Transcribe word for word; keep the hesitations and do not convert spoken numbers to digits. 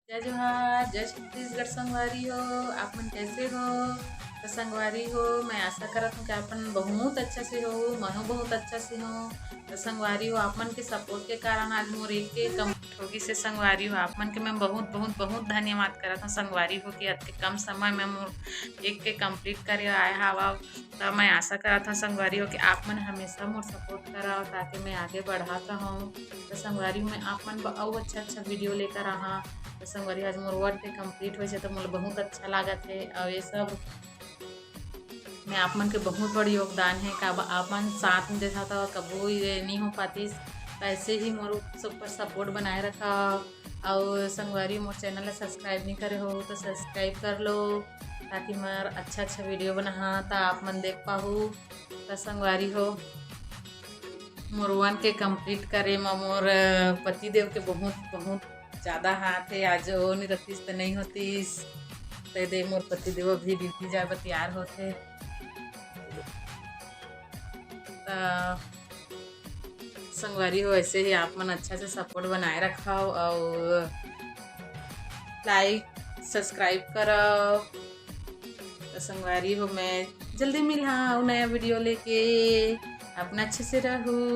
जय जोहार, जय छत्तीसगढ़ संगवारी हो, आप मन कैसे हो? तो संगवारी हो, मैं आशा करत हूँ कि आप मन बहुत अच्छा से हो, मैं हूँ बहुत अच्छा से हूँ। तो संगवारी हो, आप मन के सपोर्ट के कारण आज मोर एक के complete होगी से संगवारी हो, आप मन के मैं बहुत, बहुत, बहुत धन्यवाद करत हूँ संगवारी हो कि अतके कम समय में मोर एक के complete करे आए हवा। तो मैं आशा करत हूँ संगवारी हो कि आप मन हमेशा मोर सपोर्ट करव, ताकि मैं आगे बढ़त रहूँ। तो संगवारी हो, मैं आप मन बर अउ अच्छा, अच्छा वीडियो लेकर आहा। तो संगवारी हो, आज मोर वन के complete होइसे तो मोला बहुत अच्छा लागत हे। और ये सब मैं आप मन के बहुत बड़ योगदान हे, काबर आप मन साथ में देथा तो कभू ये नहीं हो पातिस। तो ऐसे ही मोर ऊपर सपोर्ट बनाए रखा। और संगवारी मोर चैनल ला सब्सक्राइब नहीं करे हो तो सब्सक्राइब कर लो, ताकि मैं अच्छा अच्छा वीडियो बनाहा तो आप मन देख पाहू। तो संगवारी हो, मोर वन के complete करे म मोर पतिदेव के बहुत बहुत ज़्यादा हाथ हे। आज वो नहीं रहतिस तो नहीं होतिस। ते दे मोर पतिदेव अभी ड्यूटी जाए बर तैयार होथे। त संगवारी हो, ऐसे ही आप मन अच्छा से सपोर्ट बनाए रखव और लाइक सब्सक्राइब करव। तो संगवारी हो, मैं जल्दी मिलहा अउ नया वीडियो लेके। आप मन अच्छे से रहू।